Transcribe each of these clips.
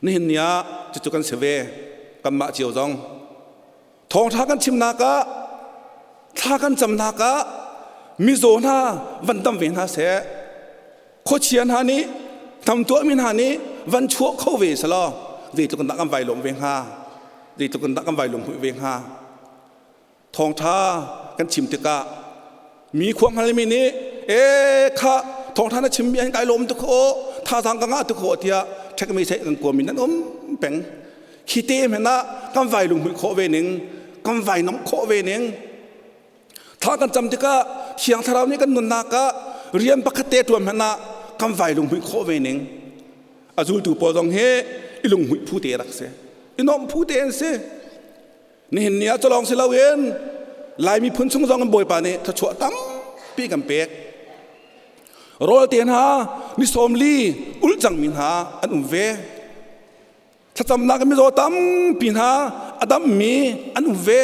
Nihin ni ah cucu kan si ve. Kanmah cio zong thawngṭha kan chimnak ah, thla kan camnak ah mizaw hna van dam ve hna seh, khuachia hna nih hnam tuahmi hna nih van chuah kho ve selaw zeitluk in dah kan vai lawm ve hnga, zeitluk in dah kan vai lunghmuih ve hnga. Thawngṭha kan chim tikah mi khua hngalmi nih, "E kha, thawngṭha na chimmi an kai lawm tuk aw, thazaang ka ngah tuk aw," tiah ṭhekmi seh kan kuami nan um peng. Khi te hmanh ah kan vai lunghmuih khawh ve ning, kan vai nomh khawh ve ning. Thla kan cam tikah Thiang Thlarau nih kan nunnak ah rian pakhat te ṭuan hmanh ah kan vai lunghmuih khawh ve ning. A zultu pawl zong hi i lunghmuih phu te rak si, i nuamh phu te an si. Nihin ni ah culawng si loin Lai miphun chung zong in Bawipa nih thluachuah tampi kan pek. Rawl te hna ni 40 ulh cangmi hna an um ve. Thlacamnak in mizaw tampi hna a dammi an um ve.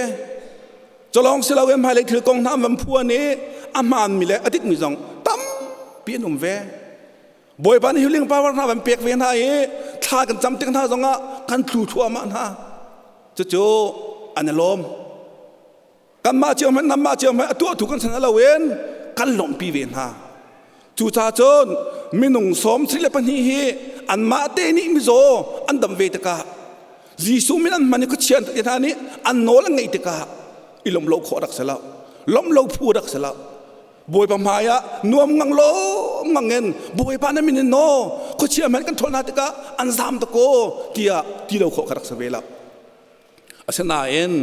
Culawng si loin hmailei thil kong hna an van phuan i a hmaanmi le a dikmi zong tampi an um ve. Bawipa nih healing power hna van pek ve hna i thla kan cam tik hna zongah kan tlu thluahmah hna. Cucu an i lawm. Kanmah cio hmanh, nanmah cio hmanh a tuahtu kan san lo in kan lawmhpi ve hna. Cucaah cun minung 74 hi anmah te nih mizaw an dam ve tikah, Jesuh min an hman i khuachia an hna nih an nawl an ngeih tikah i lawmh lo khawh rak si lo. Lawmh lo phu rak si lo. Bawipa hmai ah nuam ngang lo ngang in, "Bawipa, na min in naw khuachia hmanh kan ṭhawl hna tikah an zam dakaw," tiah ti lo khawh kha rak si ve lo. Asinain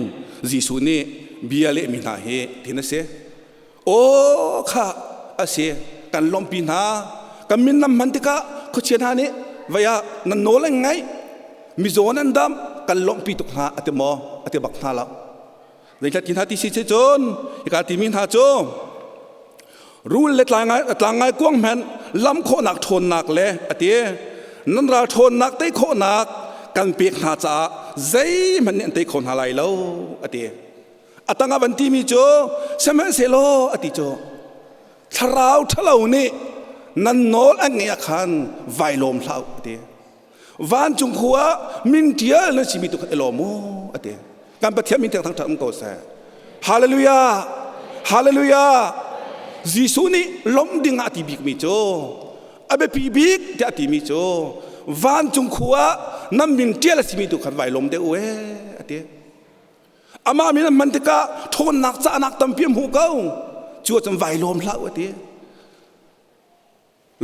Jesuh nih bia lehmi hna hi tin a si. Aw, kha a si, kan lawmhpi hna. Kan min nam hman tikah khuachia hna nih vei ah nan nawl an ngaih, mizaw nan dam, kan lawmhpi tuk hna a ti maw? A ti bak hna lo. Zeicahti hna ti si cun hika timi hna cu rul le tlang ngai kuang hmanh lam khawhnak ṭhawnnak le a ti nan ral ṭhawnnak tei khawhnak kan pek hna caah zeihmanh nih an tei kho hna lai lo a ti. A tang ah van timi cu, sihmanhsehlaw a ti cu, thlarau ṭhalo nih nan nawl an ngeih ah khan vai lawm hlah u a ti. Vancung khua min ṭial na simi tu kha i lawm u a ti. Kan Pathian min thangṭhat um ko seh. Hallelujah, hallelujah! Jesuh nih lawmh ding ah a ti bikmi cu, a biapi bik tiah a timi cu, vancung khua nan min ṭial a simi tu khan vai lawm deuh u e a ti. Amah min an hman tikah ṭhawnnak cahnak tampi a hmuh ko cu ahcun vai lawm hlah u a ti.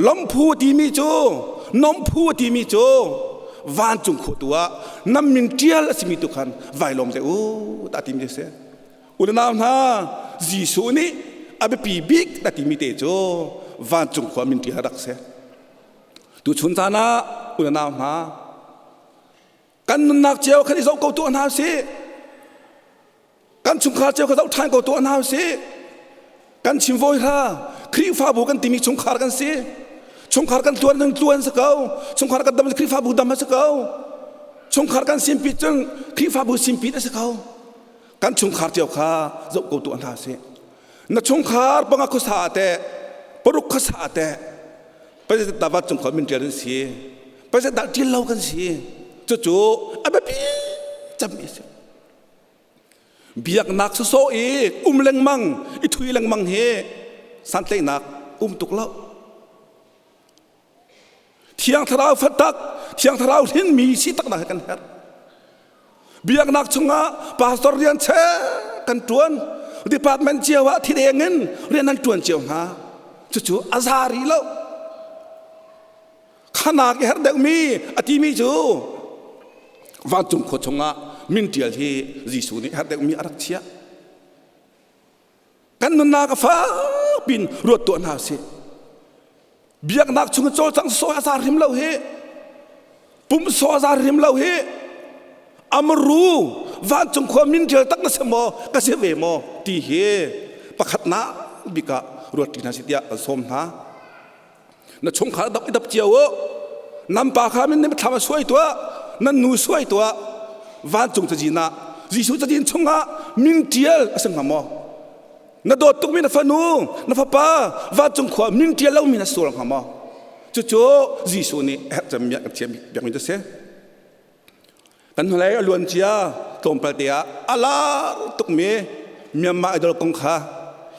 Lawmhphu timi cu, nomhphu timi cu, vancung khua tu ah nan min ṭial a simi tu khan vai lawm deuh u ta timi a si. Unau hna, Jesuh nih a biapi bik ta timi te cu vancung khua min ṭial rak si. Tuchun caan ah unau hna, kan nunnak cio khan i zoh ko tuah hna usih. Kan chungkhar cio kha zoh ṭhan ko tuah hna usih. Kan chim vawi hla, Khrihfabu kan timi chungkhar kan si. Chungkhar kan tluan kan tluan si ko. Chungkhar kan dam Khrihfabu dam a si ko. Chungkhar kan simpit cun Khrihfabu simpit a si ko. Kan chungkhar cio kha zoh ko tuah hna usih. Na chungkhar panga khuasa teh, paruk khuasa teh, President Davat cung khon min ṭial an si. President dah ṭial lo kan si. Cucu a biapi cemmi a si. Biaknak sawsawh i um lengmang, i thui lengmang hi santlaihnak um tuk lo. Thiang Thlarau fatak, Thiang Thlarau hrinmi si taknak hi kan herh. Biaknak chungah pastor rian che kan tuan, department cio ah thideng in rian an tuan cio hna. Cucu a za rih lo. Khanak i herh deuhmi a timi cu vancung khua chungah min ṭial hi Jesuh nih herh deuhmi a rak chiah. Kan nunnak a fak pin ruat tuah hna sih. Biaknak chung i cawlcangh sawi a zar hrim lo hi, pum saw a zar hrim lo hi, amaru vancung khua min ṭial tak na si maw, ka si ve maw ti hi pakhatnak bik ah ruat ṭi hna sih tiah kan sawm hna. Na chungkhar dap i dap cio u. Nan pa kha min nih thlam a suai tuah, nan nu suai tuah. Vancung cazin ah, Jesuh cazin chungah min ṭial a si hnga maw? Na dawt tukmi na fanu, na fapa vancung khua min ṭial lomi na sual hnga maw? Cucu Jesuh nih herh cemmi a kan thiam biakmi cu a si. Kan hnulei a luan cia tlawmpal te ah a lar tukmi Myanmar Idol kong kha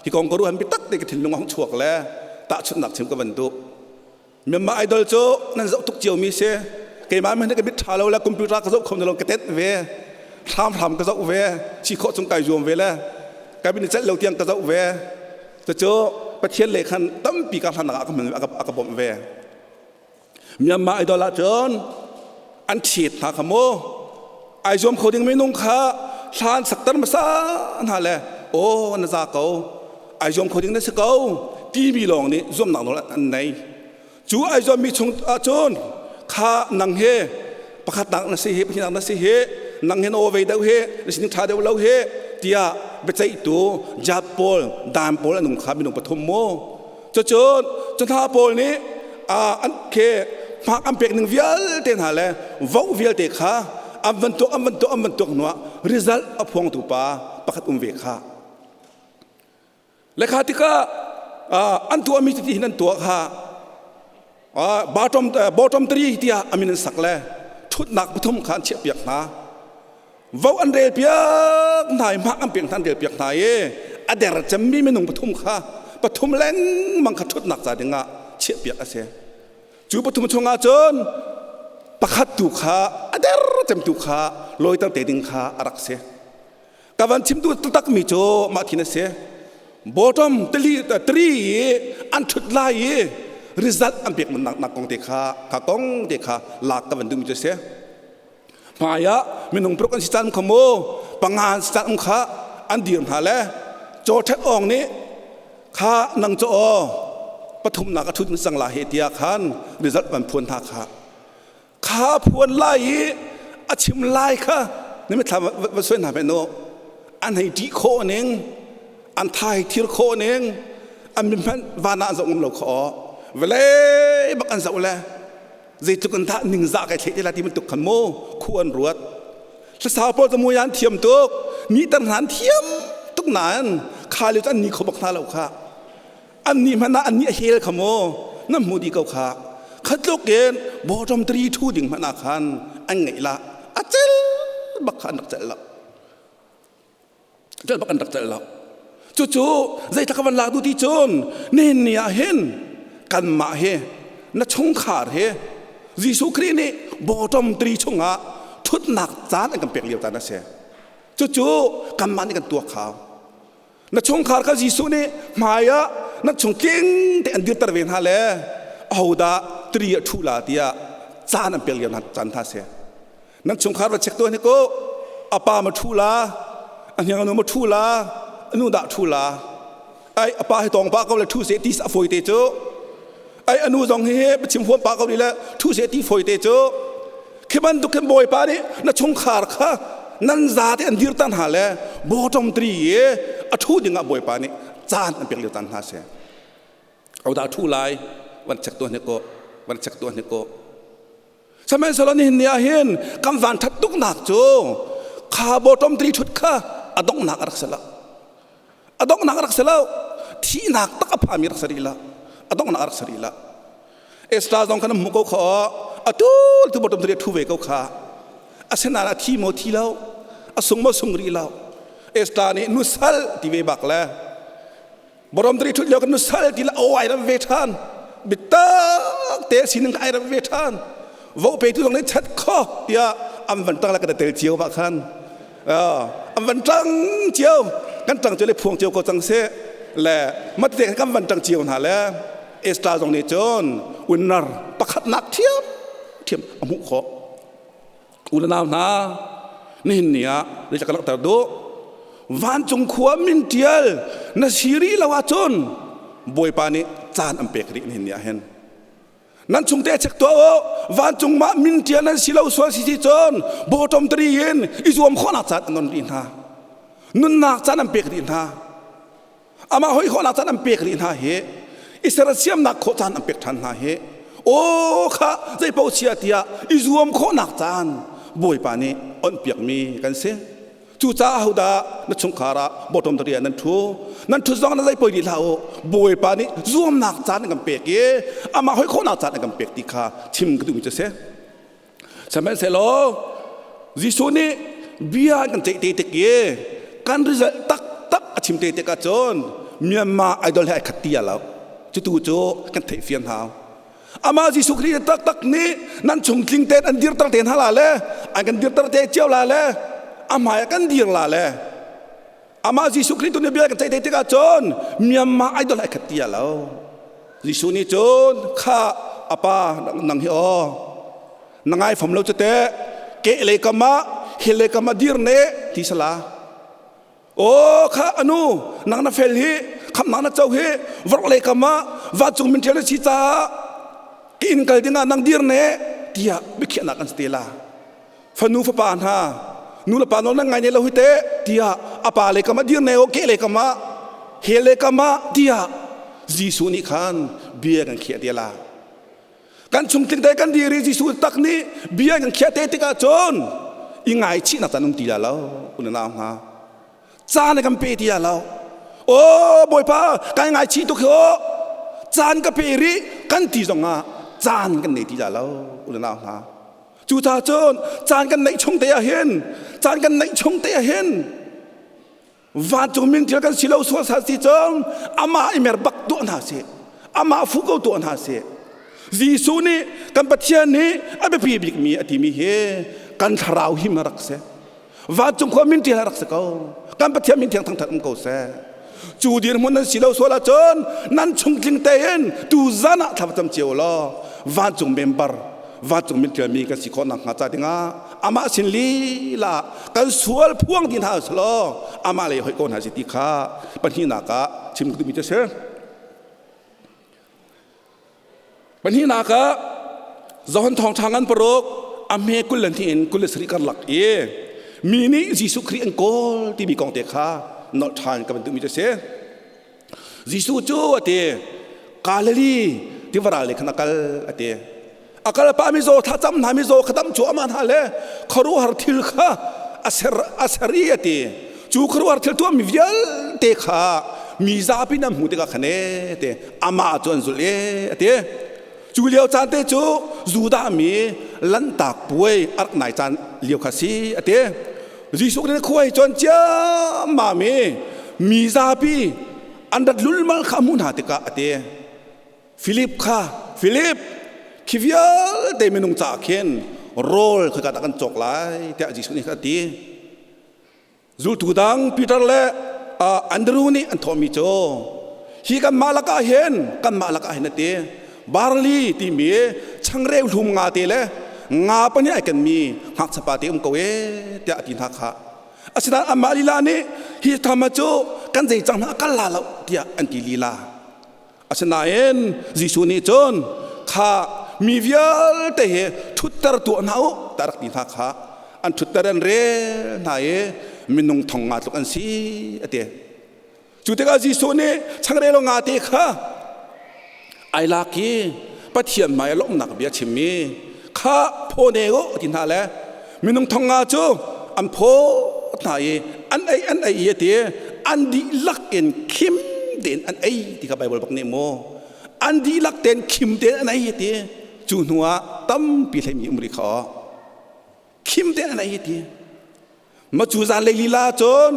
hi kong ka ruah biatak te ka thinlung a hung chuak le tahchunhnak chim ka van duh. Myanmar Idol cu nan zoh tuk cio mi si. Keimah men ka mit ṭha lo le computer ka zoh kho lo ka tet ve. Hramhram ka zoh ve. Chi khawh chung kai zuam ve le ka bin celh lo tiang ka zoh ve. Cucu Pathian le khan tampi ka hlan ah a ka bawmh ve. Myanmar Idol ahcun an ṭhit hna kha mu. Ai zuam kho ding minung kha hlan sakter hmasa hna le aw na za ko ai zuam kho ding na si ko timi lawng nih zuamnak nawl an nei. Cu ai zuammi chung ahcun kha nang he pakhatnak na si hi pahnihnak na si hi nang hi na aw vei deuh hi na sining ṭha deuh lo hi tiah biaceihtu judge pawl dan pawl an um kha minung pathum mu. Cucun cu hna pawl nih an ke hmak an pek ning vialte hna le voh vialte kha an van tuak an van tuak an van tuak hnuah result a phuangtu pa pakhat um ve kha. Le kha tikah an tuahmi cuti hin an tuah kha bottom bottom three tiah a min an sak le thutnak pathum kha an chiahpiak hna. Vo an rel piak hna i hmak an pek hna an rel piak hna i a der cemmi minung pathum kha pathum lengmang kha ṭhutnak ca dingah chiahpiak a si. Cu pathum chungah cun pakhat tu kha a der cemtu kha lawiter te ding kha a rak si. Ka van chim duh taktakmi cu mah thin a si. Bottom tali tari i an ṭhut lai i result an pek nak kong te kha kha kong te kha lak ka van duhmi cu a si. Hmai ah minung paruk an si caan kha mu panga an si caan kha an dir hna le caw ṭhet awng nih kha nang caw aw pathumnak a ṭhut cang la he tiah khan result van phuan hna kha kha phuan lai i a chim lai kha na mitthlam va suai hna hmeh nu an hei ṭih khawh ning an thai thir khawh ning an min hmanh van ah an zoh ngam lo kha aw vawlei bak an zoh le Zeitluk in dah ningzah kai thleh te lai ti bantuk khan mu khu an ruat. Hlasau pawl cu mui an thiam tuk, ni tar hna an thiam tuk nain kha lio cu an ni kho bak hna lo kha. An ni hmanh ah an ni a hel kha mu nan hmu dih ko kha. Khatluk in bottom tree thu ding hmanh ah khan an ngeih la a cel bak kha an rak celh lo. Celh bak an rak celh lo. Cucu zeitlak ka van lak duh ti cun nihin ni ah hin kanmah hi na chungkhar hi Jesuh Khrih nih bottom tree chungah thutnak caan an kan pek lio caan a si. Cucu kanmah nih kan tuak hau. Na chungkhar kha Jesuh nih hmai ah na chung tling te an dirter ve hna le ahodah tree ah ṭhu la tiah caan an pek lio hna caan hna si. Nan chungkhar va check tuah hnik u. A pa ma ṭhu la, a hniang a nu ma ṭhu la, a nu dah ṭhu la. Ai a pa hi tawng pa ko le ṭhu seh ti a fawi te cu. Ai a nu zong hi chim huam pa ko ni le ṭhu seh ti fawi te cu. Khi bantuk khin Bawipa nih na chungkhar kha nan zate an dir tan hna le bottom tree i a ṭhu dingah Bawipa nih caan an pek lio caan hna si. Hodah ṭhu lai van check tuah hnik u, van check tuah hnik u. Sihmanhsehlaw nihin ni ah hin kan van ṭhat tuknak cu kha bottom tree ṭhut kha a donghnak a rak si lo. A donghnak a rak si lo. Thihnak tak a phami rak si rih lo. A donghnak a rak si rih lo. Esther zong khan a hmuh ko kha atu tu bottom tree a ṭhu ve ko kha. Asinain a thi maw thi lo, a sung maw sung rih lo. Esther nih nusal ti ve bak le Borom tri ṭhut lio kan nusal ti la aw ai ram ve ṭhan. Bitak te sining ai ram ve ṭhan. Vo pe tu zong nih chat kho tiah an van ṭang la kan tel cio ma khan. An van ṭang cio kan ṭang cio le phuang cio ko cang seh le mate kan van ṭang cio hna le Esther zong nih cun winner pakhatnak thiam thiam a hmuh khawh. U le nau hna, nihin ni ah zeicah ka langhter duh? Vancung khua min ṭial na si rih lo ahcun Bawipa nih caan an pek rih nihin ni ah hin. Nan chungte check tuah u, vancung mah min ṭial nan si lo sual si si cun bottom tari in i zuam khawhnak caan an on rih hna. Nunnak caan an pek rih hna. Amah hoi khawhnak caan an pek rih hna hi i sersiamnak khawh caan an pek ṭhan hna hi aw kha zeipaoh chia tiah i zuam khawhnak caan Bawipa nih onhpiakmi kan si. Cucaah hodah na chungkhar ah bawtom tari ah nan ṭhu nan ṭhut zong na zei poi rih hlah u Bawipa nih zuamnak caan an kan pek i amah hoi khawhnak caan an kan pek ti kha chim ka duhmi cu a si. Sihmanhsehlaw. Jesuh nih bia kan ceih te tik i kan result taktak a chim te tik ahcun Myanmar idol he ai khat ti lo. Cutu cu kan theih fian hau. Amah Jesuh Khrih taktak nih nan chung tling tein an dirter te hna la le an kan dirter te cio la le a hmai ah kan dir la le amah Jesuh Khrih tu nih bia kan ceih te tikah cun Myanmar idol ai khat ti lo. Jesuh nih cun kha apa nang hi aw na ngai fam lo cu teh ke lei kam ah hi lei kam ah dir ne ti sala o kha anu nang na fel hi khamnak na co hi vork lei kam ah vancung min ṭial na si caah ka inn kal dingah nang dir ne tiah biakhiahnak an si te la fanu fapa hna nu le pa nawl nan ngai ne lo hi te tiah a pa lei kam ah dir ne o ke lei kam ah he lei kam ah tiah Jesuh nih khan bia kan khiah te la kan chungtling te kan dir i Jesuh tak nih bia kan khiah te tikah cun i ngaichihnak caan um ti la lo unau hna caan kan pe ti la lo o bawipa kai ngaichih tuk hi o caan ka pe rih kan ti zongah caan kan nei ti la lo unau hna cucaah cun caan kan neih chung te ah hin caan kan neih chung te ah hin Vancung min thil kan si lo sual sal si cun amah i mer bak tuah hna sih. Amah fuh ko tuah hna sih. Jesuh nih kan Pathian nih a biapi bikmi a timi hi kan thlarau him a rak si. Vancung khua min ṭial a rak si ko. Kan Pathian min thiang thangṭhat um ko seh. Cu dirhmun nan si lo sual ahcun nan chungtling tein tu zan ah thla cam cio law vancung member vancung min ṭialmi kan si khawh nakhnga ca dingah amah sin lila kan sual phuang ti hna selaw amah lei hoih ko hna si ti kha pahnihnak ah chim ka duhmi cu a si. Pahnihnak ah Johan thawngṭha ngan paruk a hme 22 in 27 karlak i mi nih Jesuh Khrih an kawl timi kong te kha nolh ṭhan ka van duhmi cu a si. Jesuh cu a ti Galilee tiva le khan a kal a ti. A kal pah mizaw thlacam hna mizaw kha dam cuahmah hna le khuaruahhar thil kha a ser a ser i a ti. Cu khuaruahhar thil tuahmi vialte kha mi zapi nan hmuh tikah khan e te amah cu an zulh e a ti. Cu lio caan te cu Judah mi Lanhtak puai a rak nai caan lio kha si a ti. Jesuh nih khua hi cuan ciammam i mi zapi an rat lulmal kha a hmuh hna tikah a ti. Filip kha Filip khi vialte minung caah khin rawl khika dah kan cawk lai tiah Jesuh nih a ti. Zultu dang Peter le Andrew nih an thawhmi cu hi kanmah lakah hin kanmah lakah hin a ti barley timi changreu hlum nga te le nga pahnih ai kenmi ngakchapa te um ko e tiah a ti hna kha asinain amah lila nih hi thama cu kan zei cang hna a kal la lo tiah an ti lila Asinain Jesuh nih cun kha mi vialte hi ṭhutter tuah hna u tiah rak ti hna kha an ṭhutter an rel hna i minung thong nga tluk an si a ti. Cu tikah Jesuh nih changreu nga te kha ai lak i Pathian hmai a lawmhnak bia chimmi kha phaw ne u ti hna le minung thong nga cu an phaw hna i an ei an ei i a ti an dihlak in khim tein an ei ti kha Baibal bak nih maw an dihlak tein khim tein an ei ti cu hnu ah tampi hleimi um rih kha khim tein an ei ti Ma cu zan lei lila cun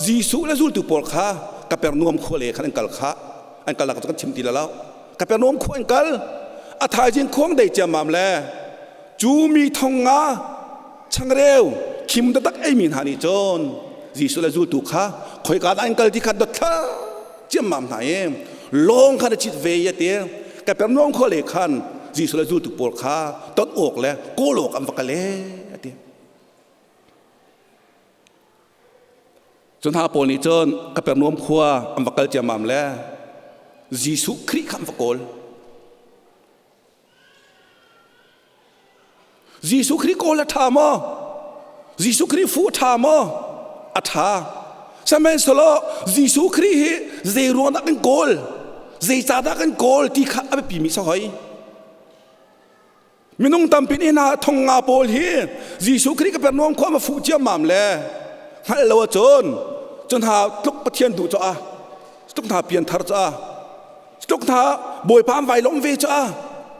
Jesuh le zultu pawl kha Kapernaum khua le khan an kal kha an kal nak cu kan chim ti lo Kapernaum khua an kal a thaizing khuang dei ciammam le cu mi thong nga changreu khim taktak ei mi hna nih cun Jesuh le zultu kha khoika dah an kal ti kha dot thla ciammam hna i lawng khan a chit ve i a ti Kapernaum khua le khan Jesuh le zultu pawl kha ton awk le kawl awk an va kal e a ti Cu hna pawl nih cun Kapernaum khua an va kal ciammam le Jesuh Khrih kha an va kawl. Jesuh Khrih kawl a ṭha maw? Jesuh Khrih fuh a ṭha maw? A ṭha. Sihmanhsehlaw Jesuh Khrih hi zei ruang dah kan kawl? Zeicahdah kan kawl ti kha a biapimi si hoi. Minung tampi nih hna thong nga pawl hi Jesuh Khrih Kapernaum khua ma fuh ciammam le hngalh lo ahcun cu hna tluk Pathian duh cu a tluk hna pianthar cu a tluk hna Bawipa an vai lawm ve cu a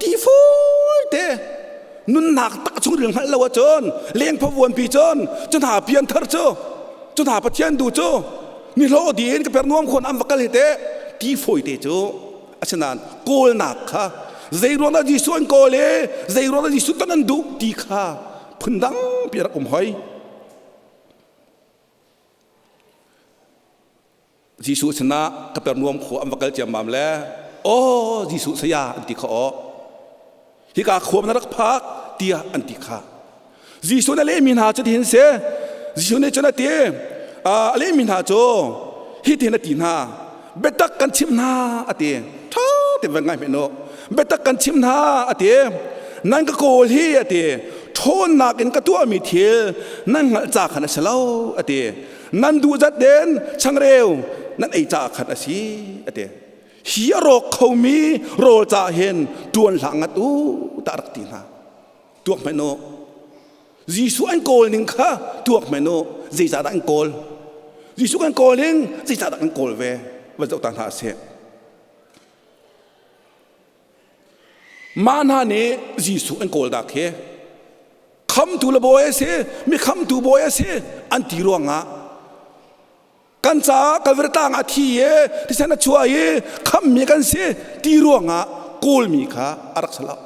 ti fawi te. Nunnak tak chung ril hngalh lo ahcun lengphaw vuanpi cun cu hna pianthar cu cu hna Pathian du cu nihlawh din ka per nuam khuan am va kal hi te ti fawi te cu. Asinain kawlnak kha zei ruang dah Jesuh an kawl i zei ruang dah Jesuh ton an duh ti kha phundang pi rak um hoi. Jesuh sinah Kapernaum khua an va kal ciammam le aw Jesuh saya an ti kha aw hika khua na rak phak tiah an ti kha. Jesuh na lehmi hna cu tihin si. Jesuh nih cun a ti a lehmi hna cu hitin a ti hna biatak kan chimh hna a ti. Ṭha te van ngai hmenh u. Biatak kan chimh hna a ti. Nan ka kawl hi a ti. Ṭhawnnak in ka tuahmi thil nan hngalh ca khan a si lo a ti. Nan duh zat den changreu nan ei caah khan a si a ti. Hi a rawk khomi rawl caah hin ṭuan hlah ngat u tah rak ti hna. Tuak hmanh u. Jesuh an kawl ning kha tuak hmanh u. Zeicahdah an kawl? Jesuh kan kawl ning zeicahdah kan kawl ve? Van zoh ta hna sih. Mah hna nih Jesuh an kawl dak hi khamtu le bawi a si, mi khamtu bawi a si an ti ruangah kan caah Kalvari tlang ah thi i thisen a chuah i khammi kan si ti ruangah kawlmi kha a rak si lo.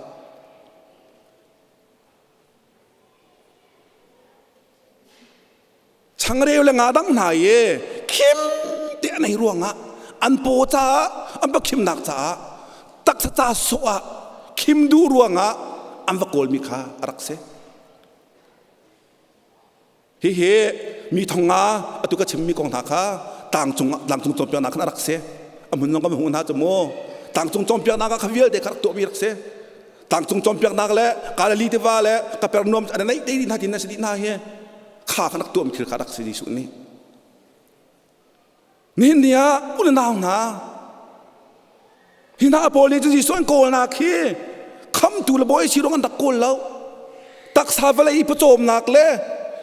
Changreu le nga dang hna i khim te an ei ruangah an paw caah an va khimnak caah taksa ca sawh ah khim duh ruangah an va kawlmi kha a rak si. Hihi mi thong nga atu ka chimmi kong hna kha tlangcung tlangcung cawnpiaknak khan a rak si. A hmun zong kan hmuh hna cu mu. Tlangcung cawnpiaknak ah kha vialte kha rak tuahmi rak si. Tlangcung cawnpiaknak le Galilee tiva le Kapernaum an neih te dih hna tin na si dih hna hi kha khan rak tuahmi thil kha rak si Jesuh nih. Nihin ni ah u le nau hna hi hna pawl nih cun Jesuh an kawlnak hi khamtu le bawi si ruang an rak kawl lo. Taksa vawlei i pawcawmnak le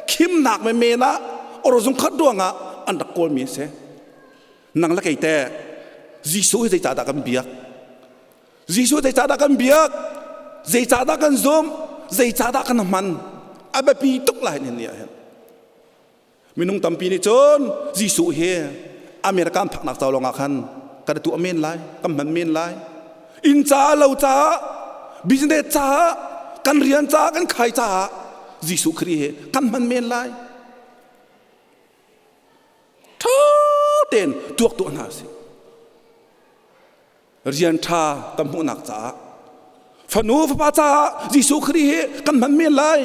khimnak menmen ah orozung khat ruangah an rak kawlmi a si. Nang le kei teh Jesuh hi zeicahdah kan biak? Jesuh zeicahdah kan biak? Zeicahdah kan zumh? Zeicahdah kan hman? A biapi tuk lai nihin ni ah hin. Minung tampi nih cun Jesuh hi America an phaknak ca lawngah khan kan tuah men lai, kan hman men lai. Inn caah, lo caah, business caah, kan rian caah, kan khai caah Jesuh Khrih hi kan hman men lai. Ṭha tein tuak tuah hna sih. Rian ṭha kan hmuhnak caah fanu fapa caah Jesuh Khrih hi kan hman men lai.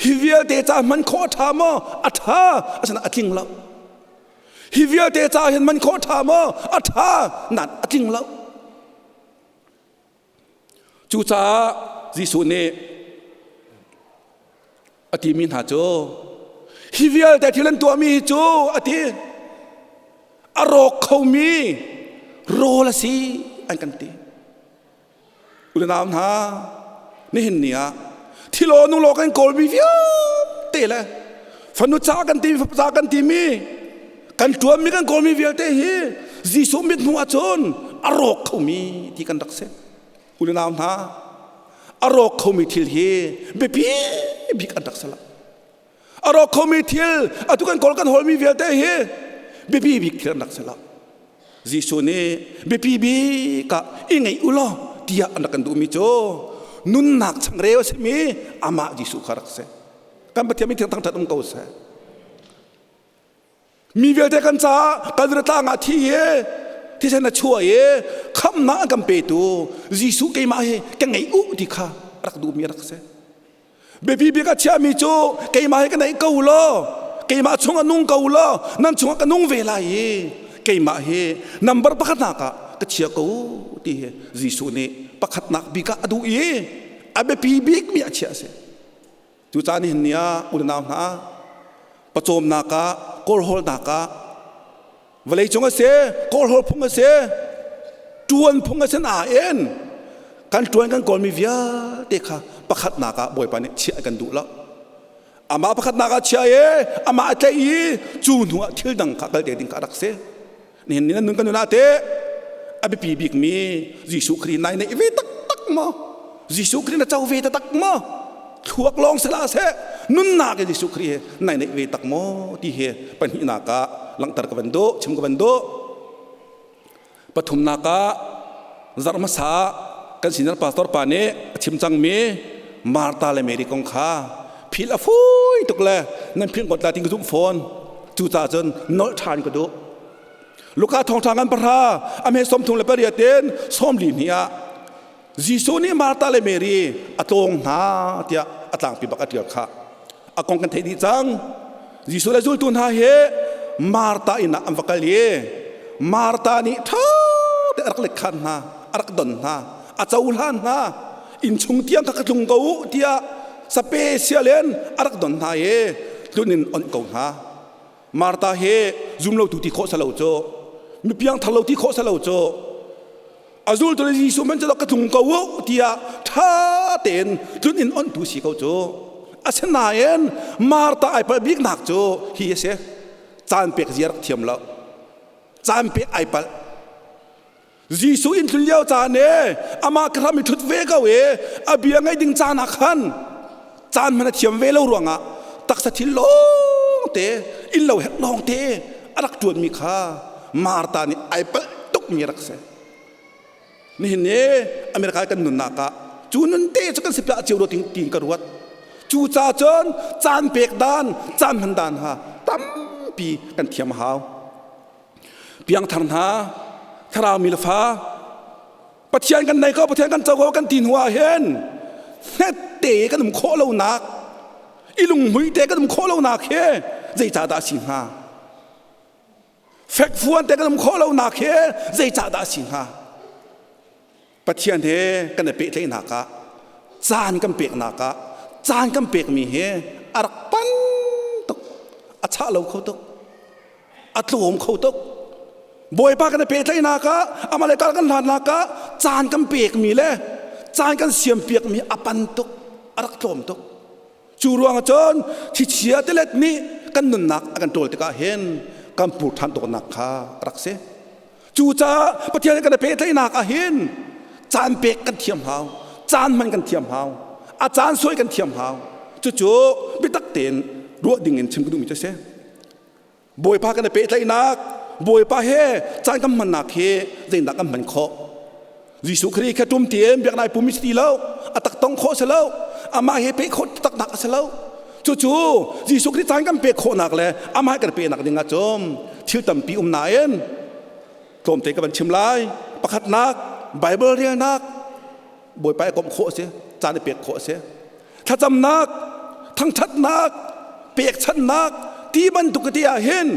Hi vialte ca hman khawh a ṭha maw? A ṭha, asinain a tling lo. Hi vialte ca hin man khawh a ṭha maw? A ṭha, nain a tling lo. Cucaah Jesuh nih a timi hna cu hi vialte thil an tuahmi hi cu a ti a rawk khomi rawl a si an kan ti. U le nau hna, nihin ni ah thilaw nulaw kan kawlmi vialte le fanu ca kan timi fapa ca kan timi kan ṭuanmi kan kawlmi vialte hi Jesuh mithmuh ahcun a rawk khomi ti kan rak si. U le nau hna, a rawk khomi thil hi biapi bik an rak si lo. A rawk khomi thil atu kan kawl kan hawlmi vialte hi biapi bik thil an rak si lo. Jesuh nih biapi bik ah i ngeih u law tiah an rak kan duhmi cu nunnak changreu a simi amah Jesuh kha rak si. Kan Pathian min thangṭhat um ko seh. Mi vialte kan caah Kalvari tlang ah thi i thisen a chuah i khamhnak an kan petu Jesuh keimah hi ka ngeih u ti kha rak duhmi rak si. Biapi bik a chiahmi cu keimah hi ka neih ko law keimah chungah nung ko law nan chungah ka nung ve lai i keimah hi number pakhatnak ah ka chia ko ti hi Jesuh nih pakhatnak bik ah a duh i a biapi bikmi a chiah a si. Cucaah nihin ni ah u le nau hna pawcawmnak ah kawlhawlnak ah vawleicung a si kawlhawl phung a si ṭuan phung a si nain kan ṭuan kan kawlmi vialte kha pakhatnak ah Bawipa nih chiah kan duh lo amah pakhatnak ah chia i amah a tlaih i cu hnu ah thil dang kha kal te ding kha a rak si nihin ni nan nun kan nun ah teh a biapi bikmi Jesuh Khrih nai neih ve taktak maw? Jesuh Khrih na co ve taktak maw? Thluak lawng si hlah seh, nunnak in Jesuh Khrih he nai neih ve tak maw ti hi pahnihnak ah langhter ka van duh, chim ka van duh. Pathumnak ah zarh hmasa kan senior pastor pa nih a chim cangmi Martha le Mary kong kha phil a fui tuk le nan philh ngawt lai ti ka zumh fawn. Cucaah cun nolh ṭhan ka duh. Luka thawngṭha ngan pahra a hme 38 in 42 ah Jesuh nih Martha le Mary a tlawng hna tiah a tlangpi bak a ṭial khah. A kong kan theih dih cang. Jesuh le zultu hna hi Martha inn ah an va kal i Martha nih ṭha te a rak lekkhan hna, a rak don hna, a cohlan hna. Inn chung tiang kha ka tlung ko u tiah special in a rak don hna i tlun in onh ko hna. Martha hi zumlotu ti khawh salo cu, mi piangthar lo ti khawh salo cu, a zultu le Jesuh hmanh cu ka tlung ko u tiah ṭha tein tlun in onhtu si ko cu. Asinain Martha ai palh biknak cu hi a si. Caan pek zia rak thiam lo. Caan pek ai palh. Jesuh inn tlun lio caan e amah ka hram i ṭhut ve ko i a bia ngaih ding caan ah khan caan hmanh a thiam ve lo ruangah taksa thil lawng te inn lo herh lawng te a rak ṭuanmi kha Martha nih ai palh tukmi rak si. Nihin ni America kan nunnak ah cu nun te cu kan si pah cio ting tiin ka ruat. Cu ca cun caan pek dan, caan hman dan ha tampi kan thiam a hau. Piangthar hna, thlarau mi le fa, Pathian kan nei ko, Pathian kan co ko kan ti hnu ah hin hnet te kan um khawh lonak, i lunghmui te kan um khawh lonak hi zeicahdah a si hnga? Fekfuan te kan um khawh lonak hi zeicahdah a si hnga? Pathian he kan i pehtlaihnak ah caan kan peknak ah caan kan pekmi hi a rak pan tuk, a chah lo kho tuk, a tlawm kho tuk. Bawipa kan i pehtlaihnak ah amah le kal kan hlannak ah caan kan pekmi le caan kan siampiakmi a pan tuk, a rak tlawm tuk. Cu ruangah cun thichia tilet nih kan nunnak a kan ṭawl tikah hin kan pur ṭhan tuknak kha a rak si. Cucaah Pathian kan i pehtlaihnak ah hin caan pek kan thiam hau, caan hman kan thiam hau, a caan suai kan thiam hau. Cucu biatak tein ruah ding in chim ka duhmi cu a si. Bawipa kan i pehtlaihnak, Bawipa he caan kan hmannak hi zeitindah kan hman khawh? Jesuh Khrih kha tum tein biaknak i pum si ti lo, a tak tong khawh si lo, amah he peh khawh taktak a si lo. Cucu Jesuh Khrih caan kan pek khawhnak le amah kan pehnak ding ah cun thil tampi um nain tlawmte ka van chim lai. Pakhatnak, Bible relnak, Bawipa i komh khawh a si, caan i pek khawh a si. Thlacamnak, thangṭhatnak, pekchanhnak ti bantuk ti ah hin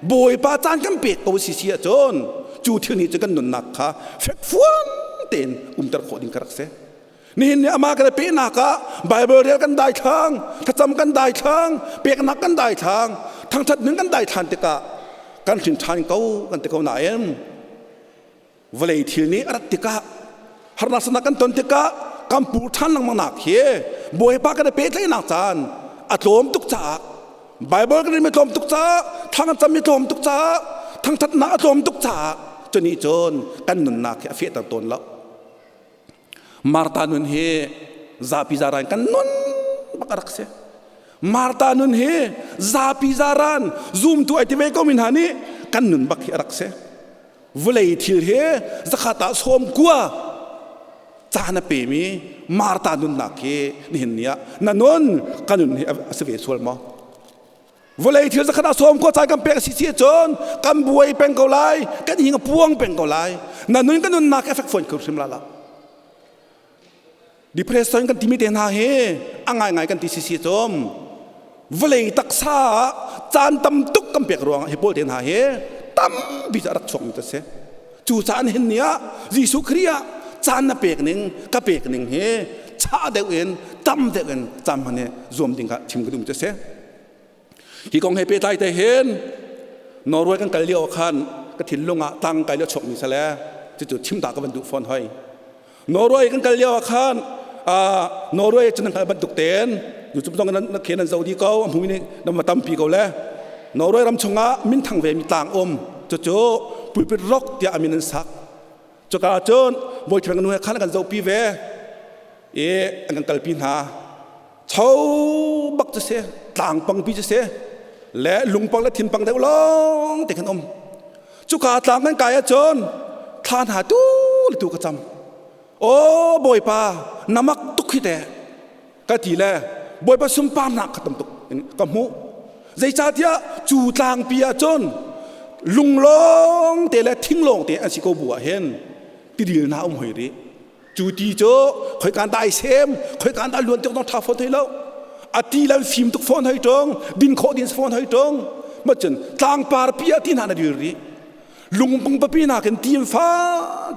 Bawipa caan kan pek ko si si ahcun cu thil nih cun kan nunnak kha fekfuan tein umter khawh ding ka rak si. Nihin ni amah kan i pehnak ah Bible rel kan daithlang, thlacam kan daithlang, peknak kan daithlang, thangṭhat ning kan daithlan tikah kan hrin ṭhan ko kan ti ko nain vawlei thil nih a rat tikah harnak sanak kan ton tikah kan pur ṭhan lengmang nak hi Bawipa kan i pehtlaihnak caan a tlawm tuk caah Bible kan relmi tlawm tuk caah thla kan cammi tlawm tuk caah thangṭhatnak a tlawm tuk caah cunih cun kan nunnak hi a fehter tawn lo. Martha nun hi zapi zaran kan nun bak a rak si. Martha nun hi zapi zaran zumtu ai ti ve ko mi hna nih kan nun bak hi a rak si. Vawlei thil hi zakhat ah 90 caan a pemi Martha nunnak hi nihin ni ah na nun ka nun hi a si ve sual maw? Vawlei thil zakhat ah 90 caan kan pek si si cun kan buai peng ko lai, kan hing a puang peng ko lai. Na nun kan nunnak effect fawn kho hrim la la. Depression kan timi te hna hi a ngaingai kan ti si si cum vawlei taksa ah caan tam tuk kan pek ruangah hi pawl te hna hi tampi cu a rak chuakmi cu a si. Cu caan hin ni ah Jesuh Khrih ah caan na pek ning ka pek ning hi chah deuh in tam deuh in caan hman hi zuam ding kha chim ka duhmi cu a si. Hi kong he pehtlai te hin Norway kan kal lio khan ka thinlung ah tang kai lio chuak mi sale cucu chim ta ka van duh fawn hoi. Norway kan kal lio ah khan Norway cu nan kal bantuk tein YouTube zong nan khen nan zo di ko a hmui nih nan va tampi ko le Norway ram chungah minthang ve mi tlang um cucu pulpit rock tiah a min an sak. Cuka cun bawi nu he khan kan zohpi ve. I an kan kalpi hna. Cho bak cu si, tlang pangpi cu si, le lungpang le thinpang deuh lawng te khan um. Cuka tlang kan kai ahcun thla hna tu le tu ka cam. Aw Bawipa, na mak tuk hi teh. Ka ti le Bawipa sunparnak kha tam tuk ka hmuh. Zeicahtiah cu tlangpi ahcun lung lawng te le thing lawng te an si ko bu ah hin tidil hna um hoi rih. Cu ti cu khoikan dah ai sem, khoikan dah luan tuk dong ṭha fawn thei lo. A ti lan fim tuk fawn hoi ṭung, din khawh din fawn hoi ṭung. Ma cun tlangpar pi ah ti hna na dil rih. Lungpung papi hna khin ti in fa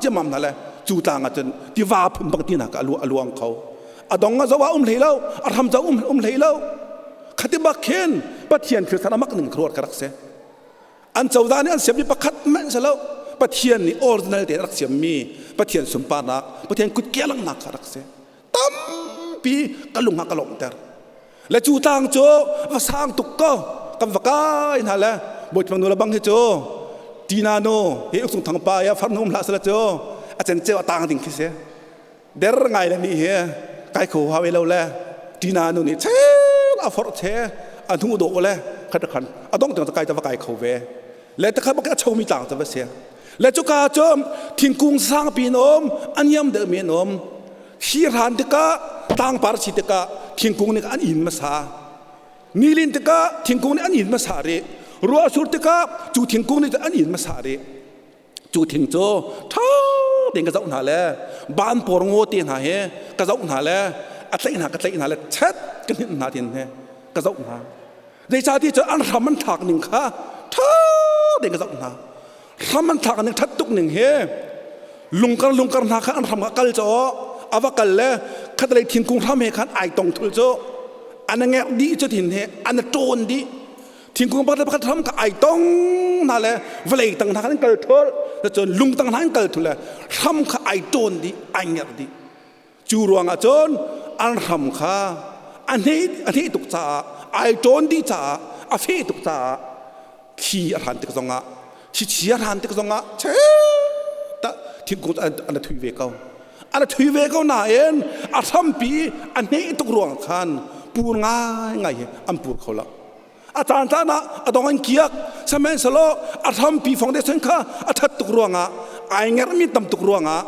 ciammam hna le cu tlang ah cun tiva phun bang ti hna ka a luang kho. A dong a zo ah um hlei lo, a hram zo um um hlei lo. Khati bak khin Pathian thil thar a mak ning khuaruat ka rak si. An cozah nih an siammi pakhat hmanh si lo. Pathian nih original tein a rak siammi Pathian sunparnak, Pathian kutke langhnak kha rak si. Tampi ka lung ah ka lawmhter. Le cu tlang cu va sang tuk ko kan va kai hna le Bawipa nu le bang hi cu Tina nu hi ukcung thangpa ya farnu um hlah sala cu a cenceu a tang ding khi si. Der ngai le nih hi kai kho hawe lo le Tina nu nih chel a forh che a hnu dawh le khat khan a dong tiang kai ta va kai kho ve le takha bak a chomi tlang ta va si le cuka cu thingkung sangpi in um a niam deuh mi an um hi hran tikah tlangpar si tikah thingkung nih an in hmasa nilin tikah thingkung nih an in hmasa rih ruah sur tikah cu thingkung nih an in hmasa rih Cu thing cu ṭha tein ka zoh hna le ban pawr ngaw te hna he ka zoh hna le a tlaih hna ka tlaih hna le chet ka hninh hna tin he ka zoh hna. Zeicahti cu an hram an thlak ning kha ṭha tein ka zoh hna. Hram an thlak ning ṭhat tuk ning he lungkar lungkar hna kha an hram kha kal caw a va kal le khatlei thingkung hram he khan ai tong thul cu an ngek dih cu thin he an ṭawn dih. Thingkung pakhat le pakhat hram kha ai tong hna le vawlei tang hna kha an kal thul cun lung tang hna an kal thul le hram kha ai ṭawn dih ai ngerh dih. Cu ruangah cun an hram kha a hne a hne tuk caah ai ṭawn dih caah a feh tuk caah thli a hran tik zongah thlichia a hran tik zongah ta thingkung an a thui ve ko. An a thui ve ko nain a hrampi a hne tuk ruang khan pur ngaingai hi an pur kho lo. A caan caan ah a dong an kiak sihmanhsehlaw a hrampi foundation kha a ṭhat tuk ruangah ai ngerhmi tam tuk ruangah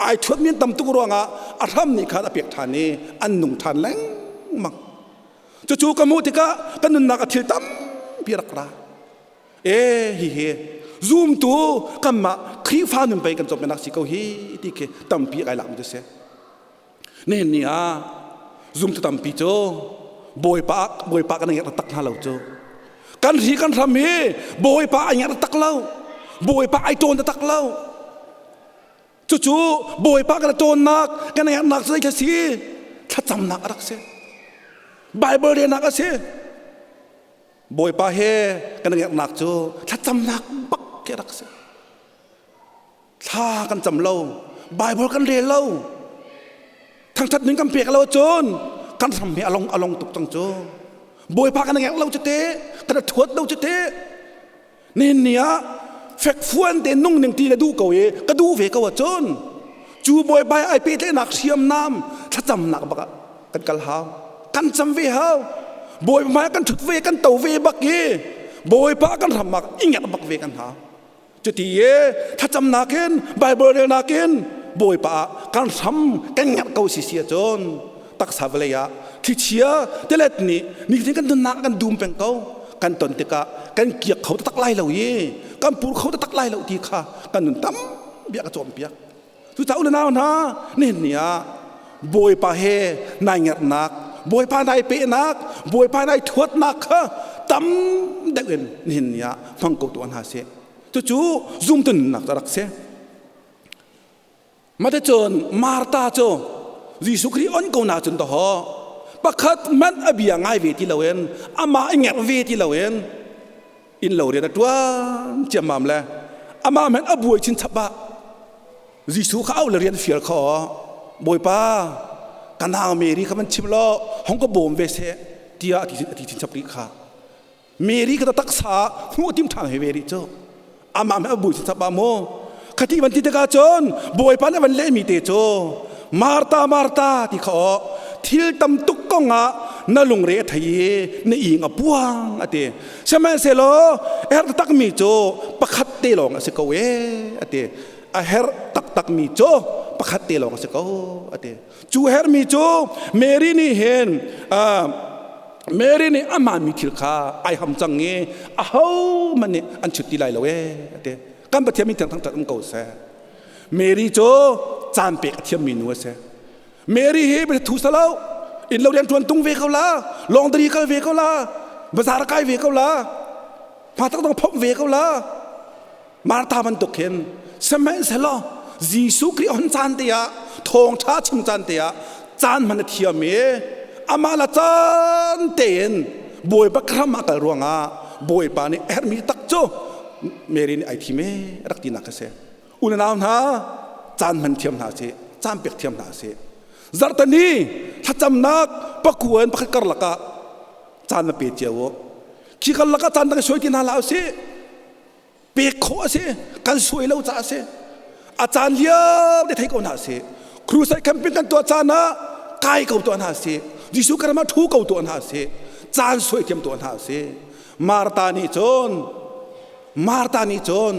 ai ṭhuatmi tam tuk ruangah a hram nih khan a pek ṭhan i an nung ṭhan lengmang. Cucu ka hmuh tikah ka nunnak a thil tampi rak ra. E hihi zumtu kanmah Khrihfa nun pei kan cawmnak si ko hi ti khi tampi kai lakmi cu si. Nihin ni ah zumtu tampi cu Bawipa Bawipa kan ngerh tak hna lo cu. Kan hri kan hram hi Bawipa ai ngerh tak lo. Bawipa ai ṭawn tak lo. Cucu Bawipa kan ṭawnnak kan ngerhnak cu zei si thlacamnak a rak si. Bible relnak a si. Bawipa he kan ngerhnak cu thlacamnak bak khi a rak si. Thla kan cam lo, Bible kan rel lo, thangṭhat ning kan pek lo cun kan hram hi along along tuk cang cu. Bawipa kan ngek lo cu te, kan thuat lo cu te. Nihin ni ah fekfuan te nung ning ti na duh ko i ka duh ve ko ahcun cu Bawipa ai pehtlaihnak hriamnam thlacamnak bak ah kan kal hau. Kan cam ve hau. Bawipa hmai kan ṭhut ve kan to ve bak i Bawipa kan hram ah i ngerh bak ve kan hau. Cuti i thlacamnak in Bible relnak in Bawipa ah kan hram kan ngerh ko si si ahcun taksa vawlei ah thlichia tilet nih nifatin kan nunnak kan dum peng ko kan ton tikah kan kiak kho taktak lai lo i kan pur kho taktak lai lo ti kha kan nun tam bia ka cawnpiak. Cucaah u le nau hna nihin ni ah Bawipa he nai ngerhnak Bawipa nai pehnak Bawipa nai thuatnak kha tam deuh in nihin ni ah hmang ko tuah hna sih. Cucu zumtu nunnak cu a rak si. Maticun Martha cu Jesuh Khrih on ko na cun dawh pakhat hmanh a bia ngai ve ti loin amah i ngerh ve ti loin inn lo rian a ṭuan ciammam le amah hmanh a buai chinchap ah Jesuh kha auh le rian fial kho Bawipa ka nau Mary kha van chim law hong ka bawm ve seh tiah a ti chinchap rih kha Mary kha taksa hmuh tim ṭhan he ve rih cu amah hmanh a buai chinchap ah maw khati van ti tikah cun Bawipa nih a van lehmi te cu. Martha, Martha ti kha aw thil tam tuk kong ah na lungre a thei i na ing a puang a ti. Sihmanhsehlaw a herh taktakmi cu pakhat te lawng a si ko e a ti. A herh taktakmi cu pakhat te lawng a si ko a ti. Cu herhmi cu Mary nih hin Mary nih a hmaanmi thil kha ai ham cang i ahohmanh nih an chut ti lai lo e a ti. Kan Pathian min thiang thangṭhat um ko seh. Mary cu caan pek a thiammi nu a si. Mary hi thu salo inn lo rian ṭuan tung ve ko la, lawngdari kal ve ko la, bazar kai ve ko la, hma tak dong phomh ve ko la. Martha bantuk khin sihmanhsehlaw Jesuh Khrih hon caan te ah thawngṭha chim caan te ah caan hman a thiam i amah la caan tein Bawipa kram ah kal ruangah Bawipa nih a herhmi tak cu Mary nih ai thim e rak tinak a si. Unau hna caan hman thiam hna sih, caan pek thiam hna sih. Zarhteni thlacamnak pakuan pakhat karlak ah caan na pe cio u. Khi karlak ah caan dang suai ti hna hlah usih. Pek khawh a si, kan suai lo caah a si. A caan lio te thei ko hna sih. Crusade camping kan tuah caan ah kai ko tuah hna sih. Jesuh karam ah thu ko tuah hna sih. Caan suai thiam tuah hna sih. Martha nih cun Martha nih cun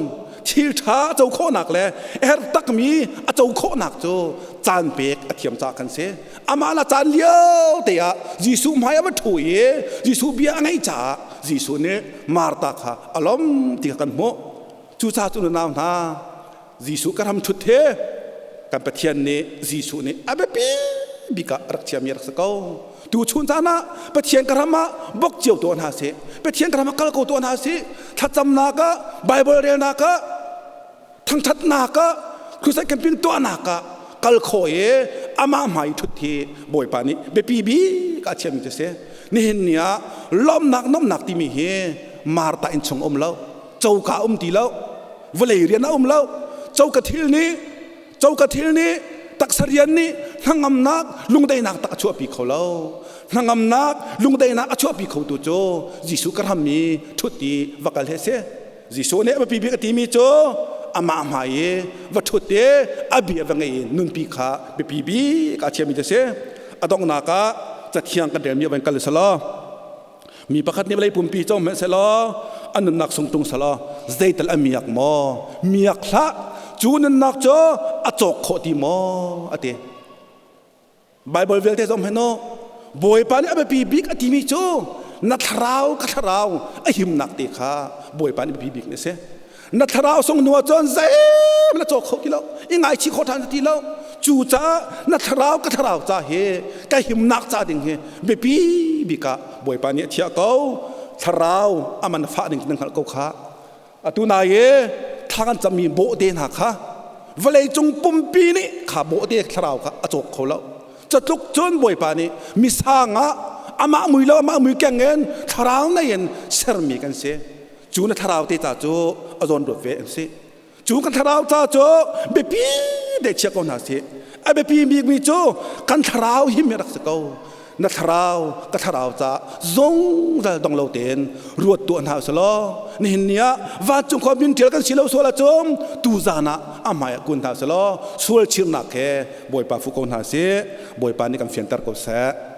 thil ṭha a co khawhnak le a herh takmi a co khawhnak cu caan pek a thiam caah kan si. Amah la caan lio te ah Jesuh hmai a va ṭhu i Jesuh bia a ngaih caah Jesuh nih Martha kha a lawm ti kha kan hmuh. Cucaah cu nau hna Jesuh ka ram ṭhut he kan Pathian nih Jesuh nih a biapi bik ah rak chiami rak si ko. Tu chun caan ah Pathian ka ram ah bok cio tuah hna sih. Pathian ka ram ah kal ko tuah hna sih. Thlacamnak ah, Bible relnak ah, thangṭhatnak ah, crusade camping tuahnak ah kal khawh i amah hmai ṭhut hi Bawipa nih biapi bik ah a chiami cu si. Nihin ni ah lawmhnak nomhnak timi hi Martha inn chung um lo, coka um ti lo, vawlei rian a um lo coka thil nih coka thil nih taksa rian nih hnangamnak lungdaihnak tak a chuahpi kho lo. Hnangamnak lungdaihnak a chuahpi kho tu cu Jesuh ka ram i thut i va kal he si. Jesuh nih a biapi bik a timi cu amah hmai i va thut i a bia va ngei in nunpi kha biapi bik a chiami cu si. A donghnak ah cathiang kan relmi van kal selaw, mi pakhat nih vawlei pumpi co hmanh sehlaw a nunnak sung tung selaw zeital a miak maw? Miak hlah. Cu nunnak cu a cawk khawh ti maw? A ti. Bible vialte zong hen Bawipa nih a biapi bik a timi cu na thlarau ka thlarau a himnak te kha Bawipa nih biapi bik a si. Na thlarau sung hnu ahcun zeim na cawk kho ti lo, i ngaichih khawh ṭhan ti lo. Cu caah na thlarau ka thlarau ca hi ka himnak ca ding hi biapi bik ah Bawipa nih a thiah ko. Thlarau aman fah ding nan hngalh ko kha. Atu nai i thla kan cammi bawhte hna kha vawlei cung pumpi nih kha bawhte thlarau kha a cawk kho lo. Catluk cun Bawipa nih misang ah amah mui lo amah mui keng in thlarau nei in sermi kan si. Cu na thlarau te ca cu a zawn ruat ve an si. Cu kan thlarau ca cu biapi te chia ko hna sih. A biapi bikmi cu kan thlarau him hi rak si ko. Na thlarau ka thlarau ca zungzal dong lo tein ruat tuah hna usalaw, nihin ni ah vancung khua min ṭial kan si lo sual ahcun tu zan ah a hmai ah kun hna usalaw, sual chirnak he Bawipa fuh ko hna sih. Bawipa nih kan fianter ko seh.